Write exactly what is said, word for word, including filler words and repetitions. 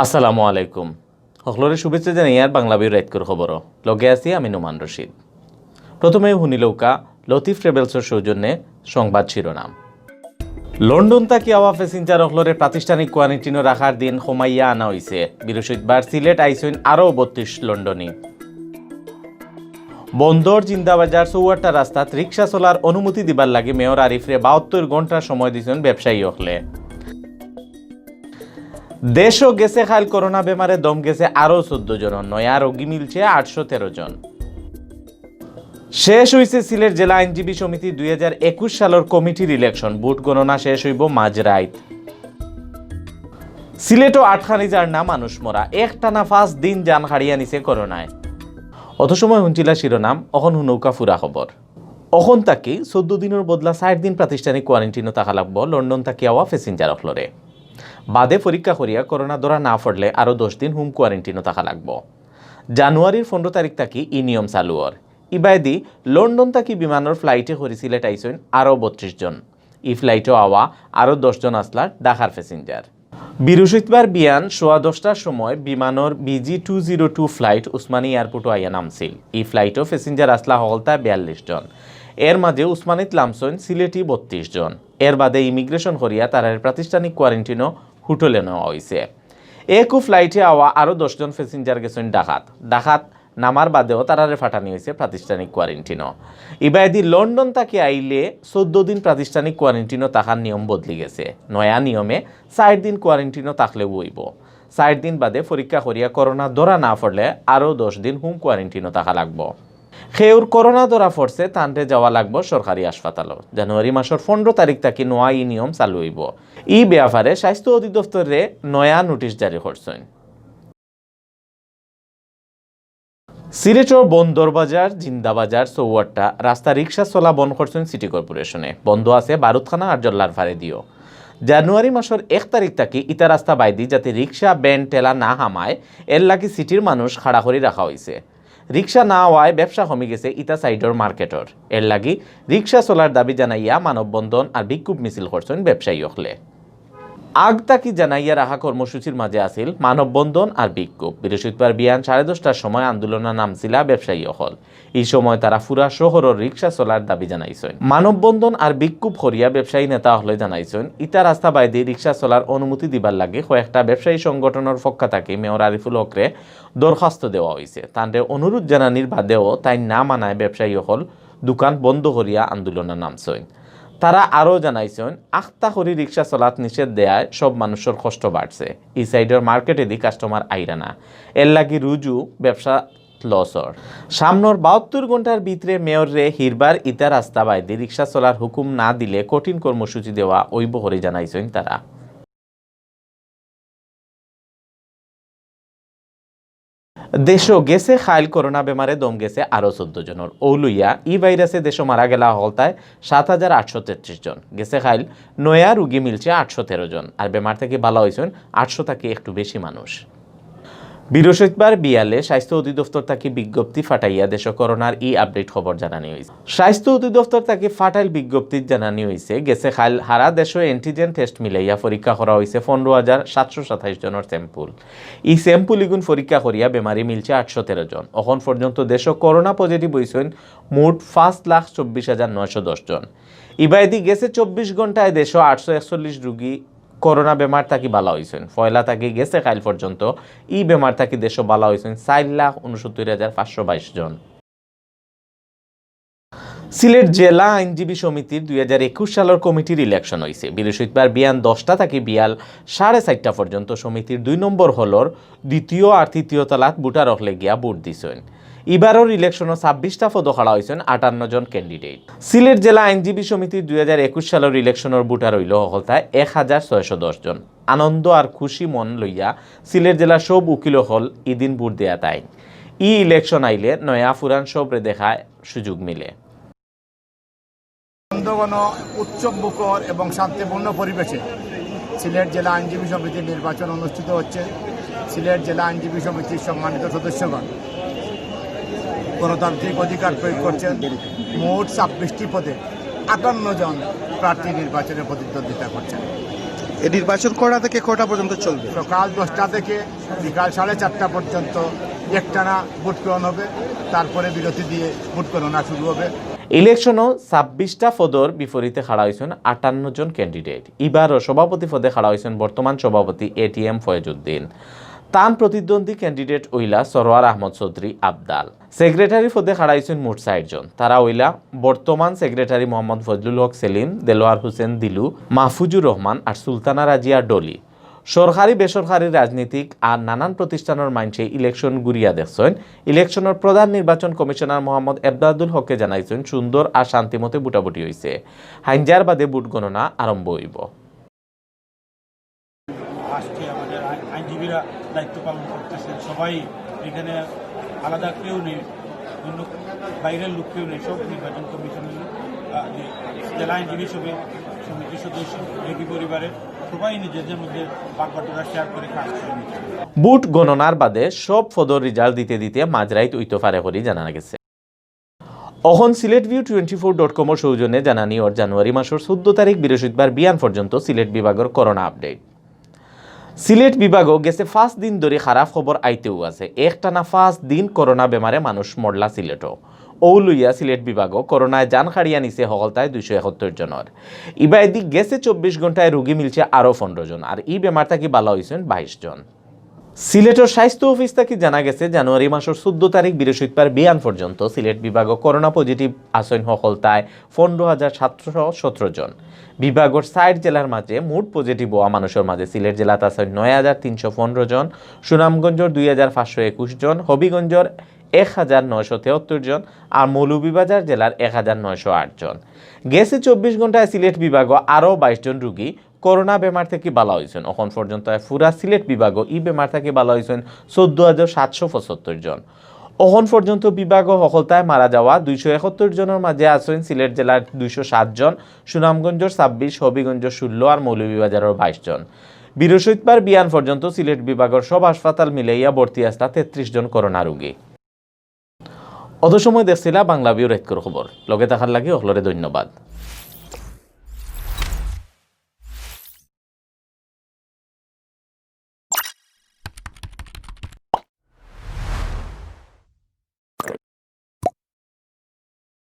আসসালামু আলাইকুম। হকলরে শুভেচ্ছা জানাইয়ার বাংলা ভিউ রাইতকুর খবরও। লগে আছি আমি নোমান রশিদ। প্রথমে হুনিলউক্কা লতিফ ট্রাভেলসর সৌজন্যে সংবাদ শিরোনাম। লন্ডন থাকি আওয়া প্যাসেঞ্জার হকলরে প্রাতিষ্ঠানিক কোয়ারেন্টিনো রাখার দিন কমাইয়া আনা অইছে। বৃহস্পতিবার সিলেট আইছইন আরও বত্রিশ লন্ডনী। বন্দর জিন্দাবাজার চৌহাট্টা রাস্তাত রিক্সা চলার অনুমতি দিবার লাগি মেয়র আরিফরে বাহাত্তর ঘন্টার সময় দিছইন ব্যবসায়ী হকলে। দেশো গেছে কাইল করোনা বেমারে দম গেছে আরও চৌদ্দ জন, নয়া রোগী মিলছে আটশো তেরো জন। শেষ অইছে সিলেট জেলা আইনজীবী সমিতি দুই হাজার একুশ সালর কমিটির ইলেকশন, ভোট গণনা শেষ অইবো মাঝরাইত। সিলেটও আটকানি যার না মানুষ মরা, একটানা পাঁচ দিন জান কাড়িয়া নিছে করোনায়। অত সময় হুনছিলা শিরোনাম, অখন হুনউক্কা পুরা খবর। অখন থাকি চৌদ্দ দিনর বদলা চাইর দিন প্রাতিষ্ঠানিক কোয়ারেন্টিনো থাকা লাগবো লন্ডন থাকি আওয়া প্যাসেঞ্জার হকলরে। বাদে পরীক্ষা করিয়া করোনা ধরা না পড়লে আরও দশ দিন হোম কোয়ারেন্টিনো থাকা লাগবো। জানুয়ারির পনেরো তারিখ থাকি ই নিয়ম চালু অর। ইবায়দি লন্ডন থাকি বিমানর ফ্লাইটে করি সিলেট আইছইন আরও বত্রিশ জন। ই ফ্লাইটো আওয়া আরও দশ জন আছলা ঢাকার প্যাসেঞ্জার। বৃহস্পতিবার বিয়ান সোয়া দশটার সময় বিমানর BG two zero two flight Osmani এয়ারপোর্টো আইয়া নামছিল। ই ফ্লাইটো প্যাসেঞ্জার আছলা হকলতা বিয়াল্লিশ জন। এর মাঝে উসমানীত লামছইন সিলেটি বত্রিশ জন। এর বাদে ইমিগ্রেশন করিয়া তারারে প্রাতিষ্ঠানিক কোয়ারেন্টিনো হোটেলো নেওয়া অইছে। একু ফ্লাইটে আওয়া আরও দশ জন প্যাসেঞ্জার গেছইন ঢাকাত। ঢাকাত নামার বাদেও তারারে ফাটানি অইছে প্রাতিষ্ঠানিক কোয়ারেন্টিনো। ইবায়দি লন্ডন থাকি আইলে চৌদ্দ দিন প্রাতিষ্ঠানিক কোয়ারেন্টিনো থাকার নিয়ম বদলি গেছে। নয়া নিয়মে চাইর দিন কোয়ারেন্টিনো থাকলেও অইবো। চাইর দিন বাদে পরীক্ষা করিয়া করোনা ধরা না পড়লে আরও দশ দিন হোম কোয়ারেন্টিনো থাকা লাগবো। কেউর করোনা ধরা পড়ছে, তানরে যাওয়া লাগবো সরকারি হাসপাতালো। জানুয়ারি মাসর পনেরো তারিখ থাকি নয়া ই নিয়ম চালু অইবো। ই ব্যাপারে স্বাস্থ্য অধিদপ্তররে নয়া নোটিশ জারি করছইন। সিলেটর বন্দরবাজার, জিন্দাবাজার, চৌহাট্টা রাস্তা রিক্সা চলা বন্ধ করছইন সিটি কর্পোরেশনে। বন্ধ আছে বারুদখানা আর জল্লার ফাড়ে দিও। জানুয়ারি মাসর এক তারিখ থাকি ইতা রাস্তা বাইদি যাতে রিক্সা, ভ্যান, ঠেলা না হামায়, এর লাগি সিটির মানুষ খাড়া করি রাখা অইছে। রিক্সা না আওয়ায় ব্যবসা কমি গেছে ইতা সাইডর মার্কেটর। এর লাগি রিক্সা চলার দাবি জানাইয়া মানববন্ধন আর বিক্ষোভ মিছিল করছইন ব্যবসায়ী অকলে। আগ থাকি জানাইয়া রাখা কর্মসূচির মাঝে আছিল মানববন্ধন আর বিক্ষোভ। বৃহস্পতিবার বিয়ান সাড়ে দশটার সময় আন্দোলনো নামছিলা ব্যবসায়ী অকল। ই সময় তারা পুরা শহরর রিক্সা চলার দাবি জানাইছইন। মানববন্ধন আর বিক্ষোভ করিয়া ব্যবসায়ী নেতা অকলে জানাইছইন, ইতা রাস্তা বাইদি রিক্সা চলার অনুমতি দিবার লাগি কয়েকটা ব্যবসায়ী সংগঠনর পক্ষ থাকি মেয়র আরিফুল হকরে দরখাস্ত দেওয়া অইছে। তানরে অনুরোধ জানানির বাদেও তাইন না মানায় ব্যবসায়ী অকল দোকান বন্ধ করিয়া আন্দোলনো নামছইন। তারা আরও জানাইছইন, আখতা করি রিক্সা চলাত নিষেধ দেয়ায় সব মানুষর কষ্ট বাড়ছে। ই সাইডর মার্কেটেদি কাস্টমার আইরা না, এর লাগি রুজু ব্যবসা লস অর। সামনর বাহাত্তর ঘন্টার ভিতরে মেয়ররে হিরবার ইতা রাস্তা বাইদি রিক্সা চলার হুকুম না দিলে কঠিন কর্মসূচি দেওয়া অইবো করি জানাইছইন তারা। দেশো গেছে কাইল করোনা বেমারে দম গেছে আরও চৌদ্দ জনর। অউ লইয়া ই ভাইরাসে দেশো মারা গেলা হকলতায় সাত হাজার আটশো তেত্রিশ জন। গেছে কাইল নয়া রুগী মিলছে আটশো তেরো জন, আর বেমার থাকি বালা অইছইন আটশো থাকি একটু বেশি মানুষ। বৃহস্পতিবার বিয়ালে স্বাস্থ্য অধিদপ্তর থাকি বিজ্ঞপ্তি ফাটাইয়া দেশো করোনার ই আপডেট খবর জানানি অইছে। স্বাস্থ্য অধিদপ্তর থাকি ফাটাইল বিজ্ঞপ্তিত জানানি অইছে, গেছে কাইল হারা দেশো অ্যান্টিজেন টেস্ট মিলাইয়া পরীক্ষা করা অইছে পনেরো হাজার সাতশো সাতাইশ জনর স্যাম্পল। ই স্যাম্পল ইগুন পরীক্ষা করিয়া বেমারি মিলছে আটশো তেরো জন। অখন পর্যন্ত দেশো করোনা পজিটিভ অইছইন মোট পাঁচ লাখ চব্বিশ হাজার নয়শো দশ জন। ইবায়দি গেছে চব্বিশ ঘন্টায় দেশো আটশো একচল্লিশ রুগী করোনা বেমার থাকি বালা অইছইন। পয়লা থাকি গেছে কাইল পর্যন্ত ই বেমার থাকি দেশো বালা অইছইন চাইর লাখ ঊনসত্তর হাজার পাঁচশো বাইশ জন। সিলেট জেলা আইনজীবী সমিতির দুই হাজার একুশ সালর কমিটির ইলেকশন অইছে। বৃহস্পতিবার বিয়ান দশটা থাকি বিয়াল সাড়ে চাইরটা পর্যন্ত সমিতির দুই নম্বর হলর দ্বিতীয় আর তৃতীয় তলাত ভোটার অকলে গিয়া ভোট দিছইন। ইবারর ইলেকশনো ছাব্বিশটা পদো খাড়া অইছইন আটান্ন জন ক্যান্ডিডেট। সিলেট জেলা আইনজীবী সমিতির দুই হাজার একুশ সালর ইলেকশনর ভোটার অইলো হকলতায় এক হাজার ছয়শো দশ জন। আনন্দ আর খুশি মন লইয়া সিলেট জেলার সব উকিল অকল ইদিন ভোট দেয়া তাইন। ই ইলেকশন আইলে নয়া পুরান সবরে দেখার সুযোগ মিলে। আনন্দঘন, উৎসব মুখর এবং শান্তিপূর্ণ পরিবেশে সিলেট জেলা আইনজীবী সমিতির নির্বাচন অনুষ্ঠিত হচ্ছে। সিলেট জেলা আইনজীবী সমিতির সম্মানিত সদস্যগণ, গণতান্ত্রিক অধিকার প্রয়োগ করছেন। মোট ছাব্বিশটি পদে আটান্ন জন প্রার্থী নির্বাচনে প্রতিদ্বন্দ্বিতা করছেন। এই নির্বাচন কটা থেকে কটা পর্যন্ত চলবে? সকাল দশটা থেকে বিকাল সাড়ে চারটা পর্যন্ত একটানা ভোট গ্রহণ হবে। তারপরে বিরতি দিয়ে ভোট গণনা শুরু হবে। ইলেকশনও ছাব্বিশটা পদর বিপরীতে খাড়া অইছইন আটান্ন জন ক্যান্ডিডেট। ইবারও সভাপতি পদে খাড়া অইছইন বর্তমান সভাপতি এটিএম ফয়েজউদ্দিন। তান প্রতিদ্বন্দ্বী ক্যান্ডিডেট অইলা সরোয়ার আহমদ চৌধুরী আবদাল। সেক্রেটারি পদে খাড়া অইছইন মোট চাইর জন। তারা অইলা বর্তমান সেক্রেটারি মোহাম্মদ ফজলুল হক সেলিম, দেলোয়ার হোসেন দিলু, মাহফুজুর রহমান আর সুলতানা রাজিয়া ডলি। সরকারি বেসরকারি রাজনীতিক আর নানান প্রতিষ্ঠানর মানষে ইলেকশন ঘুরিয়া দেখছইন। ইলেকশনর প্রধান নির্বাচন কমিশনার মোহাম্মদ এরশাদুল হকে জানাইছইন সুন্দর আর শান্তিমতে ভোটাভুটি অইছে। হাইঞ্জার বাদে ভোট গণনা আরম্ভ অইবো। আজকে আমাদের আইন- আইনজীবীরা দায়িত্ব পালন করতেছেন। সবাই এখানে আলাদা কেউ নেই, অন্য বাইরের লোক কেউ নেই, সব নির্বাচন কমিশনের লোক, আহ, জেলা আইনজীবী সমিতি, সমিতির সদস্য, রেডি পরিবারের সবাই নিজেদের মধ্যে বাগবাটোয়ারা শেয়ার করে কাজ করে নিচ্ছে। ভোট গণনার বাদে সব পদর রেজাল্ট দিতে দিতে মাঝরাইত অইতো পারে করি জানা গেছে। অখন Sylhet view twenty four dot কমর সৌজন্যে জানানি অর জানুয়ারি মাসর চৌদ্দ তারিখ বৃহস্পতিবার বিয়ান পর্যন্ত সিলেট বিভাগর করোনা আপডেট। সিলেট বিভাগও গেছে পাঁচ দিন ধরি খারাপ খবর আইতেউ আছে। একটানা পাঁচ দিন করোনা বেমারে মানুষ মরলা সিলেটও। অউ লইয়া সিলেট বিভাগও করোনায় জান কাড়িয়া নিছে হকলতায় দুইশো একাত্তর জনর। ইবায়দি গেছে চব্বিশ ঘন্টায় রোগী মিলছে আরও পনেরো জন, আর ই বেমার থাকি বালা অইছইন বাইশ জন। সিলেটর স্বাস্থ্য অফিস থাকি জানা গেছে, জানুয়ারি মাসর চৌদ্দ তারিখ বৃহস্পতিবার বিয়ান পর্যন্ত সিলেট বিভাগও করোনা পজিটিভ আছইন হকলতায় পনেরো হাজার সাতশো সতেরো জন। বিভাগর চাইর জেলার মাঝে মোট পজিটিভ অওয়া মানুষর মাঝে সিলেট জেলাত আছইন নয় হাজার তিনশো পনেরো জন, সুনামগঞ্জর দুই হাজার পাঁচশো একুশ জন, হবিগঞ্জর এক হাজার নয়শো তেহাত্তর জন, আর মৌলভীবাজার জেলার এক হাজার নয়শো আট জন। গেছে চব্বিশ ঘন্টায় সিলেট বিভাগও আরও বাইশ জন রোগী করোনা বেমার থাকি বালা অইছইন। অখন পর্যন্ত পুরা সিলেট বিভাগও ই বেমার থাকি বালা অইছইন চৌদ্দ হাজার সাতশো পঁচাত্তর জন। অখন পর্যন্ত বিভাগও হকলতায় মারা যাওয়া দুইশো একাত্তর জনর মাঝে আছইন সিলেট জেলার দুইশো সাত জন, সুনামগঞ্জর ছাব্বিশ, হবিগঞ্জর ষোলো আর মৌলভীবাজারর বাইশ জন। বৃহস্পতিবার বিয়ান পর্যন্ত সিলেট বিভাগর সব হাসপাতাল মিলাইয়া ভর্তি আছলা তেত্রিশ জন করোনা রোগী। অত সময় দেখছিলা বাংলা ভিউ রাইতকুর খবর। লগে থাকার লাগি হকলরে ধন্যবাদ।